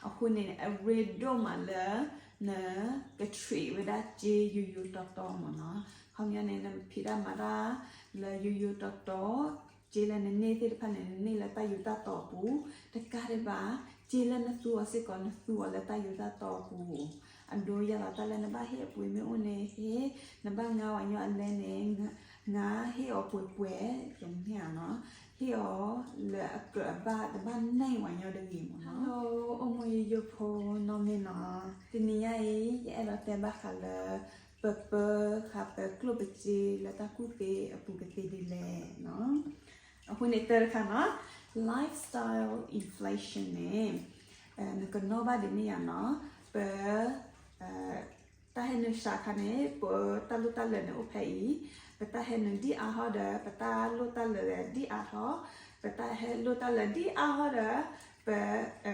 အဃိန့ၣ် အရ့ဒိၣ်မးလၢ နက treat ဝဲဒၣ်စ့ယိယိတီတီမ့ၢ်နီၤ. ခီပညီန့ၣ် နဖံးတၢ်မၤတၢ်လၢယိယိတီတီ, စ့လၢနန့ၢ်သ့ၣ်တဖၣ်န့ၣ် နန့ၢ်လၢတၢ်ယိၤတၢ်တီအပူၤ, တကးဒံးဘၣ် စ့လၢနသူအီၤစ့ၢ်ကီး နသူအီၤလၢတၢ်ယိၤတၢ်တီအပူၤ. အဒိ ယသး တၢ်လၢနဘၣ်ဟ့ၣ်အပှ့ၤမ့ၢ်အိၣ်န့ၣ် ဟ့ၣ်, နဘၣ်ငါဝဲညီအလဲန့ၣ် ငါဟ့ၣ်အီၤပှဲၤပှဲၤ, တမ့ၢ်ဧါနီၤ, ဟ့ၣ်အီၤလၢအကြၢးအဘၣ် တဘၣ်နဲၣ်ဝဲညီတဂ့ၤမ့ၢ်နီၤ. အိၣ်မူယိယိဖိနီၢ်မ့ၢ်နီၤ, တနံၤညါအံၤ ယအဲၣ်ဒိးတဲဘၣ်ဃးလၢ ပပၢဃးပကျိၣ်ပစ့လၢတၢ်ကူၣ်သ့အပူၤကသ့ဒ်လဲၣ်နီၤ. အဃိန့ၣ် တၢ်တခါနီၤ, lifestyle inflation န့ၣ် နကနီၣ်ဘၣ်ဒ်န့ၣ်ယါနီၤ, ပ တၢ်ဟဲနုာ်စှၤခါန့ၣ် ပတၢ်လိၣ်တၢ်လၢာ်န့ၣ်အိၣ်ဖဲအံၤ, ပတၢ်ဟဲနုာ်ဒံၣ်အါဟီဒီး ပတၢ်လိၣ်တၢ်လၢာ်ဒံၣ်အါထီၣ်, ပတၢ်ဟဲလိၣ်တၢ်လၢာ်ဒံၣ်အါဟီဒီး ပ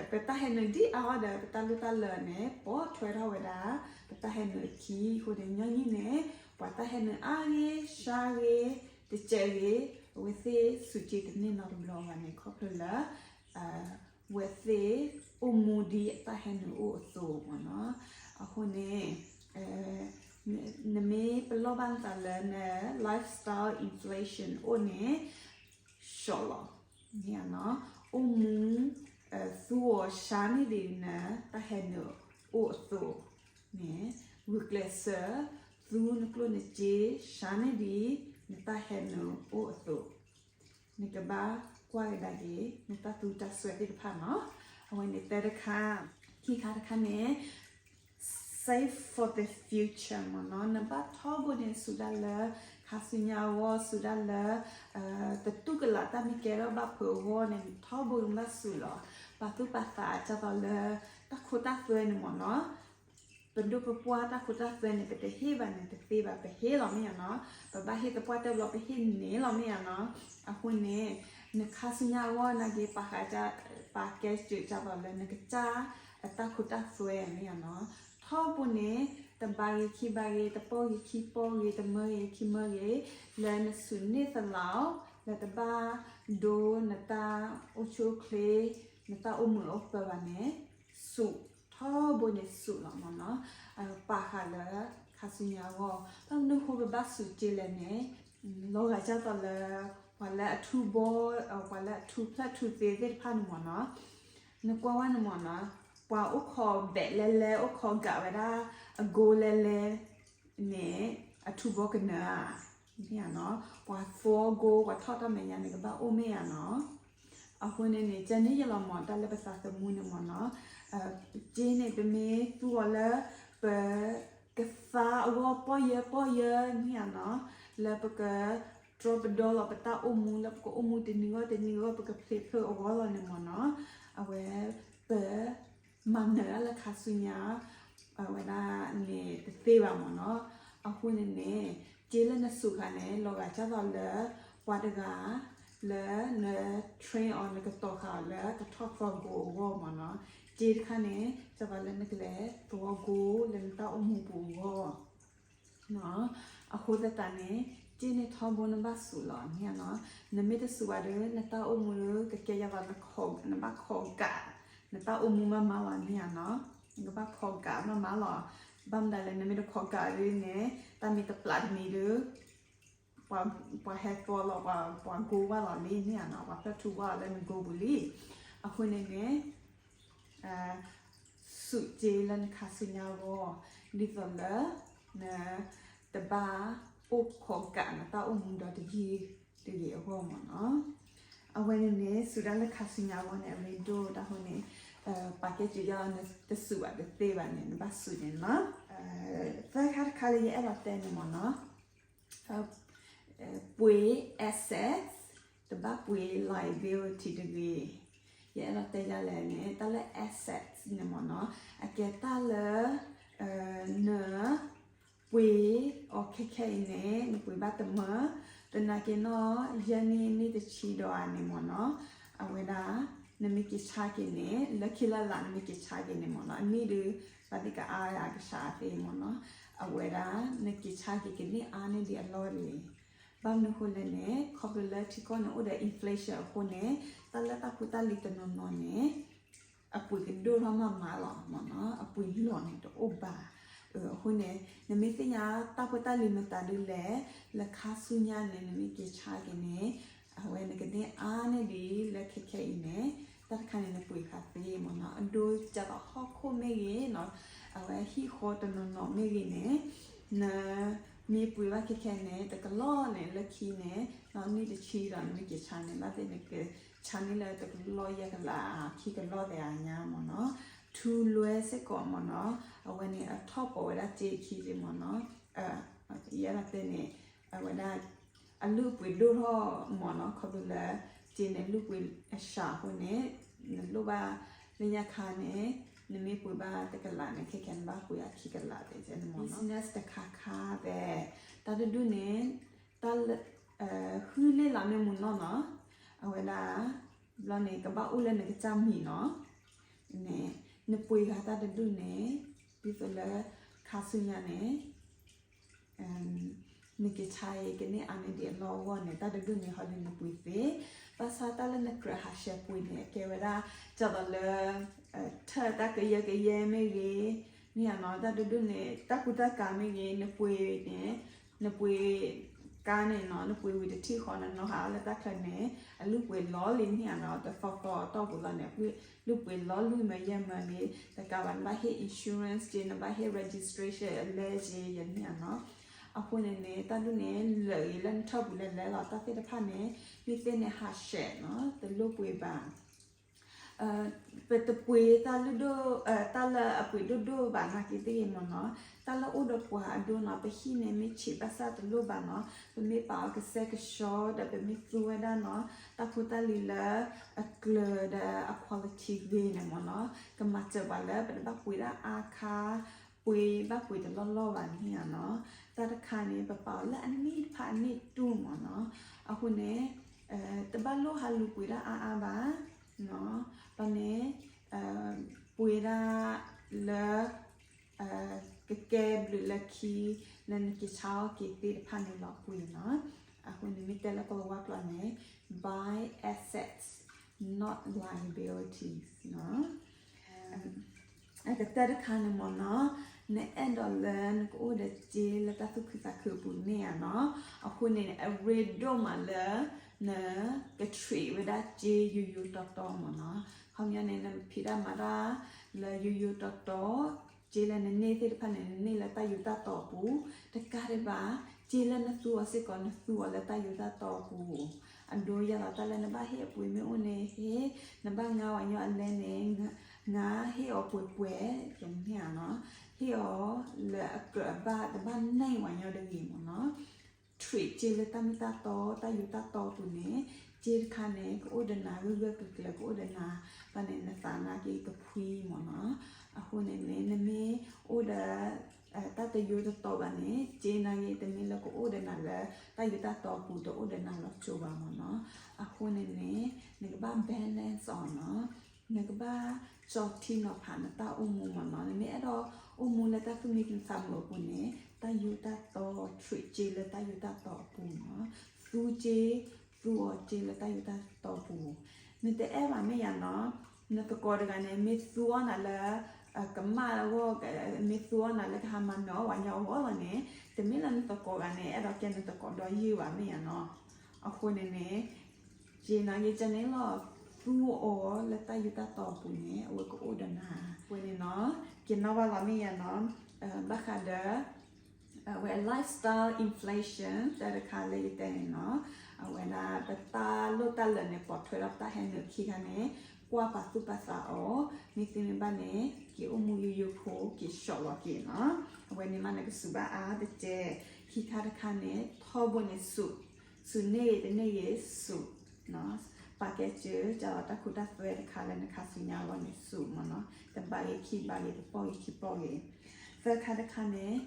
ပတၢ်ဟဲနုာ်ဒံၣ်အါဟီဒီး ပတၢ်လိၣ်တၢ်လၢာ်န့ၣ် ပိာ်ထွဲထီၣ်ဝဲဒၣ် ပတၢ်ဟဲနုာ်အခံ. အဃိန့ၣ် ညီနုၢ်န့ၣ် ပှၤတၢ်ဟဲနုာ်အါဂ့ၤ စှၤဂ့ၤ တစဲးဂ့ၤ အဝဲသ့ၣ်စူးစ့တန့ၢ်နီတဘျီဘၣ်န့ၣ် ခီဖျိလၢ အဝဲသ့ၣ်အိၣ်မူဒ်အတၢ်ဟဲနုာ်အိၣ်အသိးမ့ၢ်နီၤ. အဃိန့ၣ် နမ့ၢ်ပလီၢ်ဘၣ်နသးလၢန lifestyle inflation အိၣ်န့ၣ် ဆှီလီၤ, မ့ၢ်ဧါနီၤ, အိၣ်မူ သူအီၤစှၤန့ၢ်ဒံးနတၢ်ဟဲနုာ်အိၣ်အသိးန့ၣ် ဂုာ်ကျဲးစၢး သူနကျိၣ်နစ့ စှၤန့ၢ်ဒံး နတၢ်ဟဲနုာ်အိၣ်အသိး, နကဘၣ်ကွၢ်ကဒါက့ၤ နတၢ်သူတၢ်စွဲသ့ၣ်တဖၣ်နီၤ. အဝဲန့ၣ်တၢ်တခါ, ခံခါတခါန့ၣ် save for the future မ့ၢ်နီၤ. နဘၣ်ထီဘိန့ၣ်စူးတၢ်လၢ ခါဆူညါအဂီၢ်, စူးတၢ်လၢ တတူၢ်ကလာ်တၢ်မ့ၢ်ကဲထီၣ်ဘၣ်ဖုးအဂီၢ်န့ၣ် ထီဘိနဘၣ်စူးလီၤ. ပာ်သူၣ်ပာ်သးဒ်သိးလၢ တၢ်ခိတၢ်သွဲန့ၣ်မ့ၢ်နီၤ. ပဒိၣ်ပပှၢ်တၢ်ခိတၢ်သွဲန့ၣ် ပတဟ့ၣ်ဘၣ်န့ၣ် တသ့ဘၣ်, ပဟ့ၣ်လီၤ မ့ၢ်ဧါနီၤ. ပဘၣ်ဟ့ၣ်သပှၢ်တၢၢ်ဘျီ ပဟ့ၣ်န့ၣ်လီၤ မ့ၢ်ဧါနီၤ. အဃိန့ၣ် နခါဆူညါအဂီၢ်နာ်က့ ပာ်ဃာ် ပာ်ကဲစၢးဒ်သိးလၢနကစၢ်အတၢ်ခိတၢ်သွဲ မ့ၢ်ဧါနီၤ. ထီဘိန့ၣ် တဘးဂ့ၤခံဘးဂ့ၤ တပီၢ်ဂ့ၤခံပီၢ်ဂ့ၤ တမၢဂ့ၤခံမၢဂ့ၤ လၢနစူးန့ၢ်သလီၤ လၢတဘၣ်ဒိနတၢ်အိၣ်ဆူၣ်အိၣ်ချ့ နတၢ်အိၣ်မုာ်အိၣ်ပၢၤဘၣ်န့ၣ် စူး, ထီဘိန့ၣ်စူးလီၤမ့ၢ်နီၤ. ပာ်ဃာ်လၢခါဆူညါအဂီၢ်, ဘၣ်မနုၤဃိပဘၣ်စူးစ့လဲၣ်န့ၣ် လီၤဂာ်ဒ်သိးလၢ ပှၤလၢအထူဘီ, ပှၤလၢအထူဖျၢၣ်ထူသ့သ့ၣ်တဖၣ်န့ၣ်မ့ၢ်နီၤ, နကွၢ်ဝဲန့ၣ်မ့ၢ်နီၤ, ပှၤအိၣ်ခိးဘဲးလဲလဲ အိၣ်ခိးကးဝဲဒၣ် အကိလဲလဲ န့ၣ် အထူဘီကနၢၤဧါ, မ့ၢ်ဧါနီၤ, ပှၤသီကိ ပှၤထီၣ်တၢ်မဲာ်ညါန့ၣ် ကဘၣ်အိၣ်မ့ၢ်ဧါနီၤ. အဃိန့ၣ်န့ၣ် ကဲန့ၣ်ယလီၤမ့ၢ် တၢ်လၢပသးသမူန့ၣ်မ့ၢ်နီၤ, စ့န့ၣ် ပမ့ၢ်သူအီၤလၢ ပကသါအဂီၢ်ပီၢ်ယၢပီၢ်ယၢ မ့ၢ်ဧါနီၤ, လၢပက တြီပဒီလီၤပတၢ်အိၣ်မူ လၢပကအိၣ်မူတနံၤဂီၢ်တနံၤဂီၢ် ပကဖျ့ဖျၢၣ်အဂီၢ်လီၤန့ၣ်မ့ၢ်နီၤ, အဝဲ ပ မၤနၢၤဒၣ်လၢခါဆူညါ အဝဲဒၣ်န့ၣ်တသ့ဘၣ်မ့ၢ်နီၤ. အဃိန့ၣ်န့ၣ် စ့လၢနစူးဃာ်န့ၣ် လီၤဂာ်ဒ်သိးလၢ ပှၤတဂၤ လၢန train အီၤ နကတီၤဃာ်အီၤလၢကထီၣ်သီကိအဂီၢ်မ့ၢ်နီၤ. စ့တခါန့ၣ် ဒ်သိးလၢနကလဲၤသီကိလၢနတၢ်အိၣ်မူပူၤအဂီၢ် အဃိသတးန့ၣ် စ့န့ၣ်ထီဘိနဘၣ်စူးလီၤ မ့ၢ်ဧါနီၤ. နမ့ၢ်တစူးဘၣ်ဒီး နတၢ်အိၣ်မူဒီး ကကဲယသး နဘၣ်ခိးကး နတၢ်အိၣ်မူမးမးလီၤ မ့ၢ်ဧါနီၤ. နကဘၣ်ခိးကးမးမးလီၤ. ဘၣ်မနုၤလဲၣ် နမ့ၢ်တခိးကးဒ်န့ၣ် တၢ်မ့ၢ်တပျးတမံၤဒီး ပှၤဟဲသီလီၤ ပှၤကိဝဲလီၤလံ မ့ၢ်ဧါနီၤ. ပှၤဖျၢၣ်ထူဝဲလၢနကိပူၤလံ. အဃိန့ၣ်န့ၣ် စူးစ့လၢနခါဆူညါအဂီၢ် ဒ်သိးလၢ န တဘၣ်အိၣ်ခိးကး နတၢ်အိၣ်မူဒီတယံၤတဂ့ၤအဂီၢ်မ့ၢ်နီၤ. အဝဲန့ၣ်န့ၣ် စူးတၢ်လၢခါဆူညါအဂီၢ်န့ၣ် အရ့ဒိၣ်တၢ်အဃိန့ၣ် ပာ်ကဲစၢးယၤလီၤ နတစူးဘၣ်တသ့ဘၣ်န့ၣ် နဘၣ်စူးန့ၣ်လီၤ. သၢခါတခါလၢယအဲၣ်ဒိးတဲန့ၣ်မ့ၢ်နီၤ ပှ့ၤ assets တဘၣ်ပှ့ၤ liability တဂ့ၤ. ယအဲၣ်ဒိးတဲယၤလဲၣ်န့ၣ် တၢ်လၢ assets န့ၣ်မ့ၢ်နီၤ အကဲတၢ်လၢ န ပှ့ၤအီၤခဲခဲအံၤန့ၣ် နပှ့ၤဘၣ်တမၢ, သနာ်က့နီၣ် ယဲၢ်နံၣ်နံၣ်တဆံဒီးအါန့ၣ်မ့ၢ်နီၤ, အဝဲဒၣ် နမ့ၢ်က့ၤဆါက့ၤန့ၣ် လၢခံလၢ်လၢ်နမ့ၢ်က့ၤဆါက့ၤန့ၣ်မ့ၢ်နီၤ အနံၣ်ဒုး ဘၣ်သ့ၣ်ကအါအကဆါအသ့မ့ၢ်နီၤ, အဝဲဒၣ် နက့ၤဆါက့ၤကန့ၢ်အါန့ၢ်ဒံးအလီၢ်တဂ့ၤ. ဘၣ်မနုၤအဃိလဲၣ်န့ၣ် ခီဖျိလၢထံကီၢ်န့ၣ်အိၣ်ဒီး inflation အဃိန့ၣ် တၢ်လၢတၢ်ဖိတၢ်လံၤတနီၤနီၤန့ၣ် အပှ့ၤကဒိၣ်ထီၣ်မးမးလီၤမ့ၢ်နီၤ, အပှ့ၤလီၢ်န့ၣ်တအိၣ်ဘၣ်. အဃိန့ၣ် နမ့ၢ်သ့ၣ်ညါတၢ်ဖိတၢ်လံၤမတၤဒုလဲၣ်, လၢခါဆူညါန့ၣ် နမ့ၢ်က့ၤဆါက့ၤန့ၣ် အဝဲနကန့ၢ်အါန့ၢ်ဒံးလၢခဲခဲအံၤန့ၣ် တၢ်တခါန့ၣ် နပှ့ၤဃာ်သ့မ့ၢ်နီၤ, အဒိကၢ်သိးဟီၣ်ခိၣ်မ့ၢ်ဂ့ၤနီၤ, အဝဲဟံၣ်ဃီတနီၤနီၤမ့ၢ်ဂ့ၤန့ၣ် နမ့ၢ်ပှ့ၤဘၣ်ခဲခဲန့ၣ် တကလီၢ်န့ၣ် လၢခံန့ၣ် နံၣ်တဆံဒီး နမ့ၢ်က့ၤဆါန့ၣ် ဘၣ်သ့ၣ်နကဆါန့ၢ်လၢတကလီၢ်ယဲၢ်ကလး ခံကလီၢ်သဲးအါညါမ့ၢ်နီၤ, ထူလွဲစ့ၢ်ကီးမ့ၢ်နီၤ, အဝဲန့ၣ်အထီၣ်ပိာ်ဝဲဒၣ်စ့ခံက့ၤမ့ၢ်နီၤ, ယဲဒၣ်တဲန့ၣ် အဝဲဒၣ် အလုၢ်အပှ့ၤဒိၣ်ထီၣ်မ့ၢ်နီၤ, ခီဖျိလၢ စ့န့ၣ်လုၢ်ပှ့ၤအစှၤအဃိန့ၣ် နလိၣ်ဘၣ်လၢညါခါန့ၣ် နမ့ၢ်ပှ့ၤဘၣ်တကလးန့ၣ် ခဲခဲနဘၣ်ပှ့ၤအခံကလးသဲးန့ၣ်မ့ၢ်နီၤ, business တခါခါသဲး, တၢ်တဒူၣ်န့ၣ် တၢ် ဃုလ့ၣ်လီၤမ့ၢ်မူနီၢ်နီၤ, အဝဲဒၣ် ဘျီန့ၣ် ကဘၣ်အိၣ်လၢနကစၢ်မံၤနီၤ, န့ၣ် နပှ့ၤဂၤတၢ်တဒူၣ်န့ၣ် ဒ်သိးလၢ ခါဆူညါန့ၣ် နကဆါအံၤ ကန့ၢ်အါန့ၢ်ဒံးအလီၢ်အဂီၢ်န့ၣ် တၢ်တဒူၣ်န့ၣ် ဟီဒုးနပှ့ၤသ့, ဘၣ်ဆၣ်တၢ်လၢနကြၢးဟးဆှဲးပှ့ၤန့ၣ် အကဲဝဲဒၣ် ဒ်သိးလၢ ထၢၣ်တၢ်ကယၢကယဲမ့ၢ်ဂ့ၤ, မ့ၢ်ဧါနီၤ, တၢ်တဒူၣ်န့ၣ် တၢ်ကူတၢ်ကၤမ့ၢ်ဂ့ၤ, နပှ့ၤန့ၣ် နပှ့ၤကါန့ၣ်နီၤ, နပှ့ၤဝံၤတထံၣ်ဃီ နနီၢ်ဟးအီၣ်လၢတၢ်ချၢန့ၣ် အလုၢ်ပှ့ၤလီၤလံ မ့ၢ်ဧါနီၤ, တသီသီအတီၢ်ပူၤလီၤန့ၣ် လုၢ်ပှ့ၤလီၤလွံၢ်မၢယဲၢ်မၢလံ, တကးဘၣ် နဘၣ်ဟ့ၣ် insurance က့, နဘၣ်ဟ့ၣ် registration အလဲက့ ယဲမ့ၢ်ဧါနီၤ, အဃိန့ၣ်န့ၣ် တၢ်ဒူၣ်န့ၣ် လၢာ်ဂ့ၤလၢနထၢၣ်ပူၤလဲၤလဲၤလီၤ, တၢ်သ့ၣ်တဖၣ်န့ၣ် မ့ၢ်သ့န့ၣ်ဟးဆှဲးနီၤ, တလိၣ်ပှ့ၤဘၣ် ပတပှ့ၤတၢ်လုၢ်ဒိၣ် တၢ်လၢအပှ့ၤဒိၣ်ဒိၣ်ဘၣ်နာ်က့သ့ၣ်ဂ့ၤမ့ၢ်နီၤ, တၢ်လၢအိၣ်ဒီးပှၤအဒိနီၤ, ပဟံၣ်န့ၣ်မ့ၢ်ဆံးဘၣ်ဆၣ်တလိၣ်ဘၣ်နီၤ, ပမ့ၢ်ပာ်အီၤကစဲကဆှီဒီး ပမ့ၢ်သူဝဲဒၣ်နီၤ, တၢ်ဖိတၢ်လံၤလၢ အကျၢၤဒီးအ quality ဂ့ၤန့ၣ်မ့ၢ်နီၤ, ကမၤစၢၤပှၤလၢပတဘၣ်ပှ့ၤဒၣ်အါခါ ပှ့ၤဘၣ်ပှ့ၤတလီၢ်လီၢ်ဘၣ်န့ၣ်ဧါနီၤ, တၢ်တခါန့ၣ် ပပာ်အီၤလၢအနံၣ်တဖၣ်အနံၣ်တူၢ်မ့ၢ်နီၤ, အဃိန့ၣ် တဘၣ်လိၣ်ဟးလူၤပှ့ၤဒၣ်အါအါဘၣ်, ဘျီန့ၣ် ပှ့ၤဒၣ်လၢ ကကဲဘျုးလၢခံ လၢနက့ၤဆါအီၣ်က့ၤသ့ၣ်တဖၣ်န့ၣ်လီၤပှ့ၤနီၤ, အဃိန့ၣ်မ့ၢ်တဲလၢကလၤဝါကျိာ်န့ၣ် buy assets not liabilities နီၤ အကတၢၢ်တခါန့ၣ်မ့ၢ်နီၤ, နအဲၣ်ဒိးလၢနကအိၣ်ဒီးစ့လၢတၢ်သူၣ်ခုသးခုအပူၤန့ၣ်ဧါနီၤ, အဃိန့ၣ် အရ့ဒိၣ်မးလၢ နက treat ဝဲဒၣ်စ့ယိယိတီတီမ့ၢ်နီၤ, ခီပညီန့ၣ် နဖံးတၢ်မၤတၢ်လၢယိယိတီတီ, စ့လၢနန့ၢ်သ့ၣ်တဖၣ်န့ၣ် နန့ၢ်လၢတၢ်ယိၤတၢ်တီအပူၤ, တကးဒံးဘၣ် စ့လၢနသူအီၤစ့ၢ်ကီး နသူအီၤလၢတၢ်ယိၤတၢ်တီအပူၤ, အဒိယဲၢ်လီၤ တၢ်လၢနဘၣ်ဟ့ၣ်အပှ့ၤမ့ၢ်အိၣ်န့ၣ် ဟ့ၣ်, နဘၣ်ငါဝဲညီအလဲန့ၣ် ငါဟ့ၣ်အီၤပှဲၤပှဲၤ ယန့ၢ်ဧါနီၤ, ဟ့ၣ်အီၤလၢအကြၢးအဘၣ် တဘၣ်နဲၣ်ဝဲညီတဂ့ၤမ့ၢ်နီၤ, treat စ့လၢတၢ်မ့ၢ်တၢ်တီ တၢ်ယိၤတၢ်တီအပူၤန့ၣ်, စ့တခါန့ၣ် ကအိၣ်ဒီးနၤဂၢၢ်ဂၢၢ်ကျၢၤကျၢၤ ကအိၣ်ဒီးနၤ, ဘၣ်န့ၣ် နသးနာ်က့ကဖှံမ့ၢ်နီၤ, အဃိန့ၣ်န့ၣ် နမ့ၢ်အိၣ်ဒီး တၢ်တယိတတီဘၣ်န့ၣ် စ့နာ်က့ တမ့ၢ်လၢကအိၣ်ဒီးနၤလၢ တၢ်ယိၤတၢ်တီအပူၤ တအိၣ်ဒီးနၤလီၤစိၤဘၣ်မ့ၢ်နီၤ, အဃိန့ၣ်န့ၣ် နကဘၣ် balance အီၤနီၤ, နကဘၣ်ကၠီထံနီၤဖးနတၢ်အိၣ်မူမ့ၢ်နီၤ, နမ့ၢ်အဲၣ်ဒိးအိၣ်မူလၢတၢ်သူၣ်မံသးမုာ်အပူၤန့ၣ် တၢ်ယိၤတၢ်တီ treat စ့လၢတၢ်ယိၤတၢ်တီအပူၤနီၤ, သူစ့ သူအီၤစ့လၢတၢ်ယိၤတၢ်တီအပူၤ, နတအဲၣ်ဘၣ်မ့ၢ်ယၤနီၤ, နသကိးတဂၤန့ၣ် မ့ၢ်သူအီၤနၤလၢ ကမၣ်အဂီၢ်, မ့ၢ်သူအီၤနၤလၢကဟးမၤနၢၤအီၣ်ဝဲညီအဂီၢ်လီၤန့ၣ်, တမ့ၢ်လၢနသကိးတဂၤန့ၣ် အဲၣ်ဒိးကဲနသကိးဒီးယုၢ်ဘၣ်မ့ၢ်ယၤနီၤ, အဃိန့ၣ်န့ၣ် စ့နာ်က့ ကန့ၣ်လီၤ, သူအီၤလၢတၢ်ယိၤတၢ်တီအပူၤန့ၣ် အဝဲကအိၣ်ဒီးနၤ, အဝဲန့ၣ်နီၤ, က့ၤနီၣ်ဘၣ်လီၤမ့ၢ်ယၤနီၤ, ဘၣ်ဃးဒီး အဝဲ lifestyle inflation တၢ်တခါလၢယတဲန့ၣ်နီၤ, အဝဲဒၣ်ပတၢ်လိၣ်တၢ်လၢာ်န့ၣ် ပိာ်ထွဲဒီးပတၢ်ဟဲနုာ်ခံခါန့ၣ် ကွၢ်ပာ်သူၣ်ပာ်သးအီၤ, မ့ၢ်သ့မ့ၢ်ဘၣ်န့ၣ် က့ၤအိၣ်မူယိယိဖိ က့ၤဆှီလီၤက့ၤနီၤ, အဝဲန့ၣ်မးနကစူးဘၣ်အါတက့ၢ်, ခံခါတခါန့ၣ် ထီဘိန့ၣ်စူး, စူးန့ၢ်ဂ့ၤတန့ၢ်ဂ့ၤစူး ပာ်ကဲစၢၤ ကၢ်လီၤတၢ်ခူတၢ်သွဲတခါလၢနခါဆူညါအဂီၢ်န့ၣ် စူးမ့ၢ်နီၤ, တဘးဂ့ၤခံဘးဂ့ၤ တပီၢ်ဂ့ၤခံပီၢ်ဂ့ၤ, သၢခါတခါန့ၣ်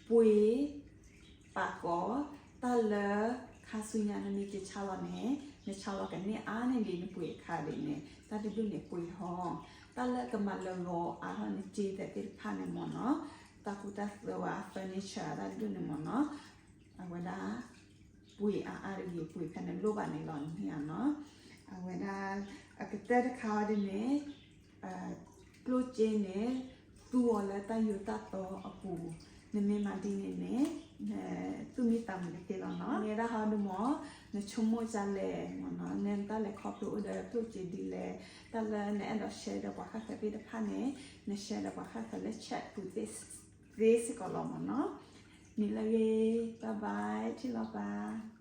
ပှ့ၤ ပာ်ကီၤ တၢ်လၢခါဆူညါနမ့ၢ်က့ၤဆါလီၤန့ၣ် နဆါလီၤကန့ၢ်အါန့ၢ်ဒံးနပှ့ၤအခါဒ်န့ၣ် တၢ်တဒူၣ်န့ၣ်ပှ့ၤဟီ, တၢ်လၢကမၤလၢာ်ဂီၤအါထီၣ်နစ့သဲးသ့ၣ်တဖၣ်န့ၣ်မ့ၢ်နီၤ, တၢ်ကူတၢ်သွဲဝဲ furniture တၢ်တဒူၣ်န့ၣ်မ့ၢ်နီၤ, အဝဲဒၣ် ပှ့ၤအါအါတဂ့ၤ ပှ့ၤဖဲနလိၣ်ဘၣ်န့ၣ်လီၤန့ၣ်ဧါနီၤ, အဝဲဒၣ် အကတၢၢ်တခါအီၤဒ်န့ၣ် ကျိၣ်စ့န့ၣ် သူအီၤလၢတၢ်ယိးတၢ်တီအပူၤ, နမ့ၢ်မၤဒ်န့ၣ်န့ၣ် သူၣ်မံသးမုာ်တသ့လီၤနီၤ. မ့ၢ်ဒၣ်ဟီဒုမ့ၢ် နဆိကမိၣ်ဒ်လဲၣ်မ့ၢ်နီၤ, နတၢ်လဲၤခီဖျိအိၣ်ဒီးကျိၣ်စ့ဒ်လဲၣ်, တၢ်လၢနအဲၣ်ဒိး share ဒီးပှၤဃၣ်ဃၢၤသ့ၣ်တဖၣ်န့ၣ် န share ဒီးပှၤဃၣ်ဃၢၤလၢ chat ပူၤသ့စ့ၢ်ကီးလီၤမ့ၢ်နီၤ. နံၤလၢအဂ့ၤ, bye bye, ထံၣ်လိာ်သး.